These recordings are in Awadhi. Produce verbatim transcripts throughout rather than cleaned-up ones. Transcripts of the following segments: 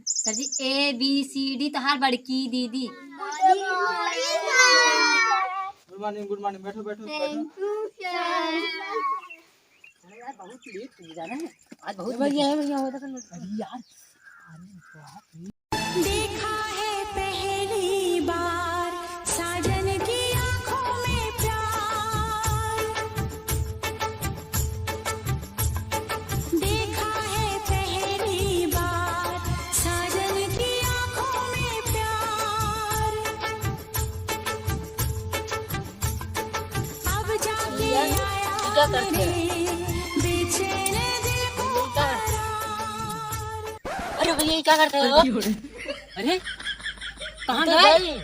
सर जी, A B C D तहार बड़की दीदी। Good morning, good morning। बैठो, बैठो, बैठो। अरे यार, बहुत लेट हो जा रहा है। आज बहुत भैया, लेट है भैया, वो देखो। अरे यार, अरे बाप रे। देखा है पहली बार साजन की आंखों में प्यार। देखा है पहली बार साजन की आंखों में प्यार। अब जाके यार, आया ये क्या करते हैं? मेरे बेचैन दिल को ये क्या करते हैं? अरे भैया, ये क्या करते हो? अरे, कहाँ तो गए? गए।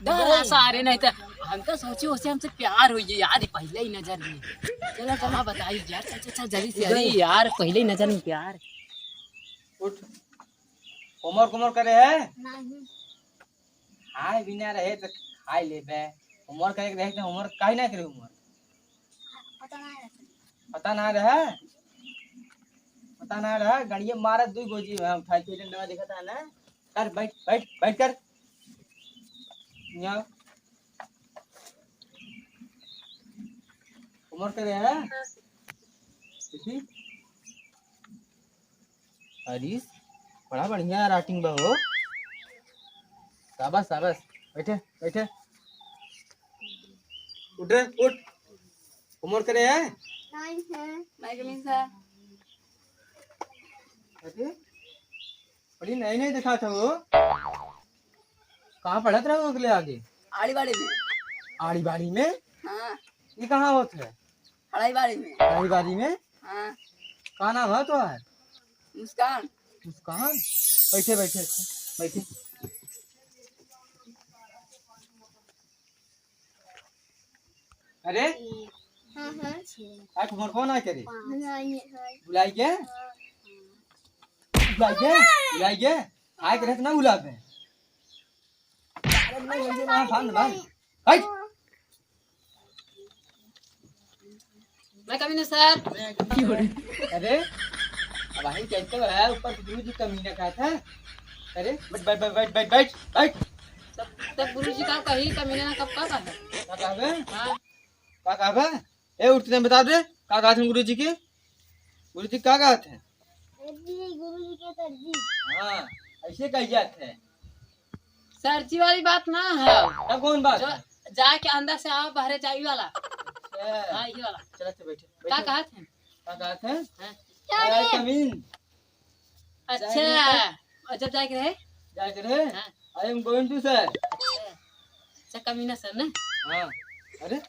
गए। सारे नहीं तो हम तो सोचे उसे हमसे प्यार हो गया यार, पहले ही नजर में। चलो, चलो, बताइए यार, चल, चल, चल, जल्दी से। अरे यार, पहले ही नजर में प्यार। उठ, होमवर्क, होमवर्क करे है? नहीं। खाए बिना रहे तो खाए लेबे। होमवर्क करे के रहे तो होमवर्क काहे ना करे होमवर्क? पता ना रहे। पता ना रहे? पता ना रहे? गड़िया मारत दुई गोजी में उठाई के डंडवा देखत है ना? कर, बैठ, बैठ, बैठ कर। यहाँ। होमवर्क करे है? देखी? हरीश, बड़ा बढ़िया राइटिंग बा हो। शाबाश, शाबाश। बैठे, बैठे। उठ रे, उठ। होमवर्क करे है? नहीं है। मैं कमीन सर। अरे, बड़ी नई नई दिखात हो। कहाँ पढ़त रहो अगले आगे? आड़ी बाड़ी में। आड़ी बाड़ी में? हाँ। ये कहाँ होत है? हड़ाई बाड़ी में। हड़ाई बाड़ी में? हाँ। का नाम है तोहार? मुस्कान। मुस्कान? बैठे, बैठे, बैठे। अरे? हाँ, हाँ। आज होमवर्क कौन आए करे? हाँ, हाँ, ये है। बुलाई के? हाँ। बुलाई के? बुलाई के? आए करे तो ना बुलावे। अरे, नहीं, नहीं, नहीं, भाग, भाग। हट। मैं कमीना सर। अरे, अब आई कैसे है? ऊपर से गुरुजी कमीना कहा था। अरे, बैठ, बैठ, बैठ। तब, तब गुरुजी का कही, कमीना ना कब का कहा? का कहबे? हाँ। का कहबे? ए, उठ, तने बता दे, का कहत हैं गुरुजी के? गुरुजी का कहत हैं? सर जी, गुरुजी के सर जी। हाँ, ऐसे कही जात है। सर जी वाली बात ना है। तब कौन बात जो है? जाके अंदर से आओ, बाहरे जाई वाला। अच्छा। हाँ, ये वाला। चल, अच्छा, बैठे, का बैठे। कहत हैं? का कहत हैं? हाँ। अरे, कमीन। अच्छा, जाए रहे तो? और जब जाए के रहे? जाए के रहे? हाँ। I am going to sir। अच्छा। अच्छा, कमीना सर ना? हाँ। अरे?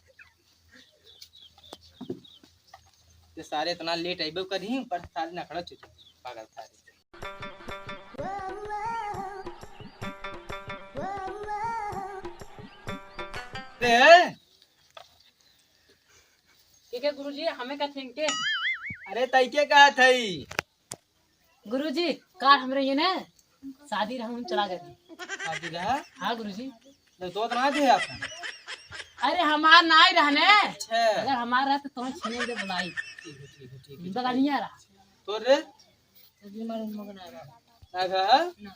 ये सारे इतना लेट अइबे करी, पर सारे नखड़ा चुके, पागल सारे। अरे! ठीक है गुरुजी, हमें का थिंके? अरे, तई के कहा थई? गुरुजी, काल हमरे ये ना शादी रहा, हम चला गए। शादी रहा? हाँ गुरुजी। तो, तो ना दे आप। अरे हमार नाई रहने। अच्छा। अगर हमार रहा तो तुम्हें छीने दे बुलाई। ठीक है, ठीक है, ठीक है। बगलिया रहा। तो रे? सब्जी मारो, मगन आ रहा। ना रहा? ना।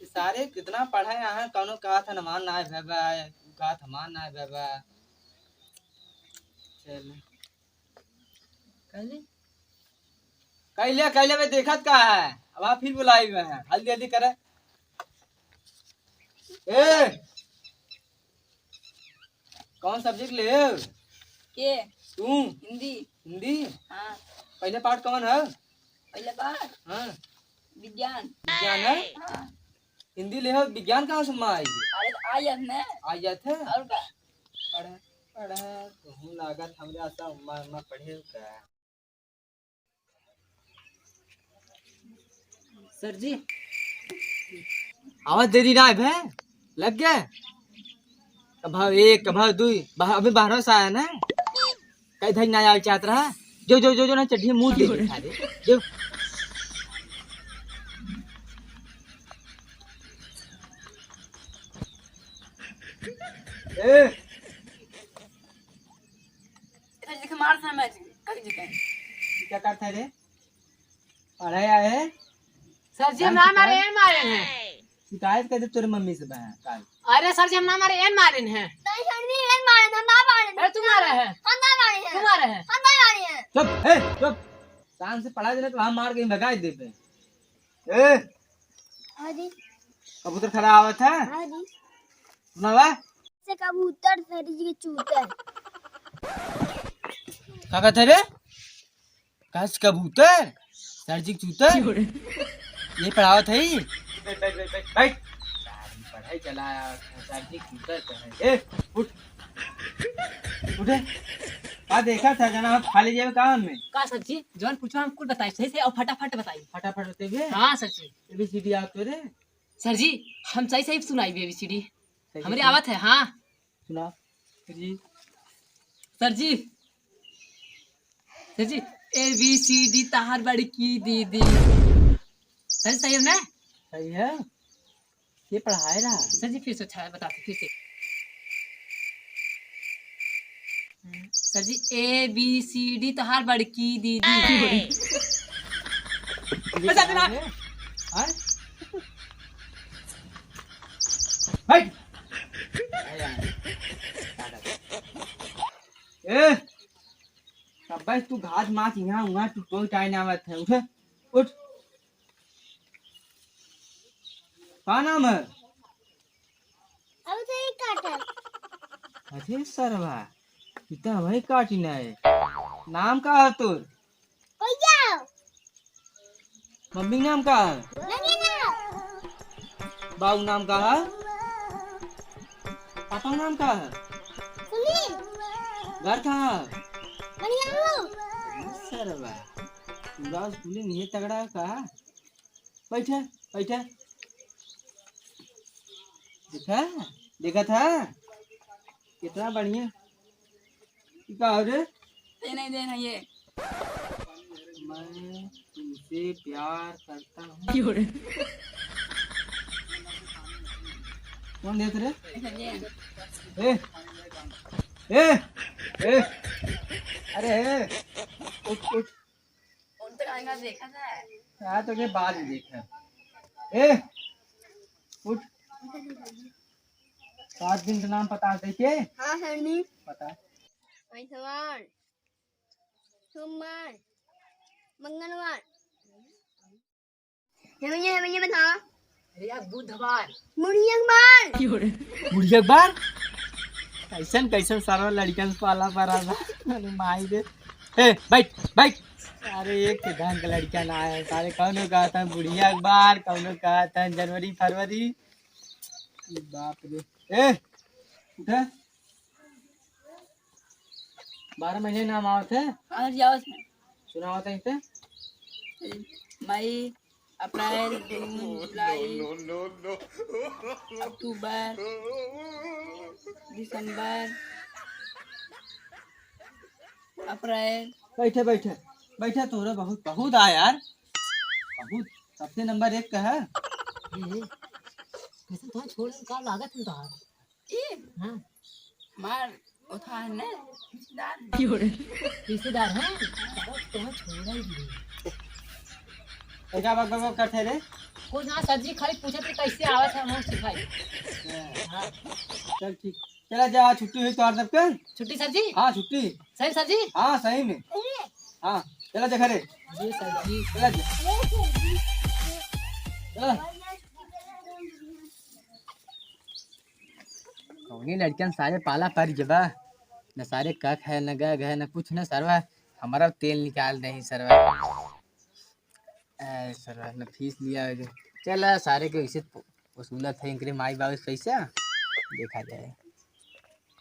ये सारे कितना पढ़े हैं, कौनो कहा था हमार नाई भबा, कहा था हमार नाई भबा। चल। कहली? कैले, कैले बे देखत का है? अब आप फिर बुलाई हुए हैं। हल्दी, हल्दी करे। ए! कौन सब्जेक्ट ले हो? के? तू? हिंदी। हिंदी? हाँ। पहले पाठ कौन है? पहले पाठ? हाँ। विज्ञान। विज्ञान है? हाँ। हिंदी ले हो, विज्ञान कहाँ से माँ आई है? अरे तो आ जात ने। आ जात है? और का? पढ़े, पढ़े, कहूँ लागत हमरे आसा उम्मा, उम्मा पढ़े का। सर जी। आवाज देरी ना है भे, लग गया। कभा एक, कभा दुई, बा-, अभी बाहर से आया ना, कई धई ना आवे चाहत रहा। जो, जो, जो, जो ना चढ़िए मुंह दे दे, खा दे। जो। ए, इधर देख, मार समझ, कहीं जी कहीं। क्या करता है रे? पढ़ाई आए हैं? सर जी, हम ना मारे, एन मारे हैं। शिकायत कर दे तोरे मम्मी से बहन काल। अरे सर जी, हम ना मारे, एन मारे हैं। नहीं सर जी, एन मारे हैं, हम ना मारे हैं। अरे तू मारे है। हम ना मारे हैं। तू मारे है। हम ना मारे हैं। चुप, ए, चुप। शान से पढ़ा देना तो हम मार के भगा देबे। ए, हाँ जी। कबूतर खड़ा आवत है? हाँ जी। सुनावा? से कबूतर सर जी के चूतर। का कहते रे? कस कबूतर? सर जी के चूतर? ये पढ़ावत है? बैठ, बैठ, बैठ, बैठ, बैठ। पढ़ाई चला, सर जी के चूतर कहे। ए, उठ। उठे। का देखा था जना, हम खाली जेब काम में? का सर जी? जौन पूछो हम कुल बताई, सही से और फटाफट बताई। फटाफट बताइए। हाँ सर जी। एबीसीडी आप तो रे। सर जी, हम सही सही सुनाई एबीसीडी। सही हमरे सुना। आवत है, हाँ। सुना। सर जी। सर जी। सर जी, एबीसीडी तहार बड़की दीदी। सर जी, सही है ना? सही है। ये पढ़ाए रहा। सर जी, फिर से अच्छा है, बताते फिर से। सर जी, एबीसीडी तहार बड़की दीदी। ये बता देना। हाँ? बैठ। ए, तब बस तू घास मास यहाँ वहाँ तू कोई टाइम ना आवत है। उठ, उठ। का नाम है? अब तो ही काटल। अरे सरवा, ई तो वही काटी ना है। नाम का है तोर? भैया। मम्मी नाम का है? मम्मी नाम। बाबू नाम का है? पापा नाम का है? सुनील। घर कहाँ है? बढ़िया हो। सरवा, पूरा स्कूल में ये तगड़ा है का? बैठे, बैठे। देखा, देखा था? कितना बढ़िया। ई का हो रे? ये नहीं देना ये। मैं तुमसे प्यार करता हूँ। क्यों रे? कौन देत रे? ये। ए, ए, ए, अरे ए, उठ, उठ। उन तक आएगा देखा था। हाँ, तो ये बाद में देखा। ए, उठ। सात दिन का नाम पता है के? हाँ, सर जी। पता। आइतवार, सोमवार, मंगलवार। हे भैया, हे भैया, बता। अरे यार, बुधवार। मुड़िया अखबार। बुढ़िया अखबार? कैसन, कैसन सारा लड़कन से पाला पड़ा था। अरे माई रे। ए, बैठ, बैठ। अरे, एक के ढंग का लड़का ना आया। सारे कौनो कहत हैं बुढ़िया अखबार, कौनो कहत हैं जनवरी, फरवरी। बाप रे। ए, उठे। बारह महीने नाम आवत है? और जाओ उसमें। सुनावत है इसे? मई, अप्रैल, जून, जुलाई, अक्टूबर, दिसंबर, अप्रैल। बैठे, बैठे, बैठे, तोहरा बहुत, बहुत आ यार, बहुत सबसे नंबर एक का है। ए, कैसे तो छोड़ का लागत है तो? ई? हाँ। मार, ओथा है ने, रिश्तेदार है। रिश्तेदार है? अरे, तोहे छोड़ा ही नहीं। ए, का बक बक बक करते रे? कुछ ना सर जी, खाली पूछत रहे कैसे आवत है, हम सिखाई। हाँ। हाँ। चल ठीक। चला जा, छुट्टी हुई तोहार सबके? छुट्टी सर जी? हाँ, छुट्टी। सही सर जी? हाँ, सही में। हाँ, चला जा घरे। जी सर जी। चला जा। चला। कौनी लड़कन सारे पाला पड़ जबा, न सारे कख है, न गग है, न कुछ, न सरवा। हमारा तेल निकाल दे सरवा। ए, सरवा, न फीस लिया है। चला, सारे के वैसे वसूलत है, इनकरे माई बाबू से पैसा देखा जाए।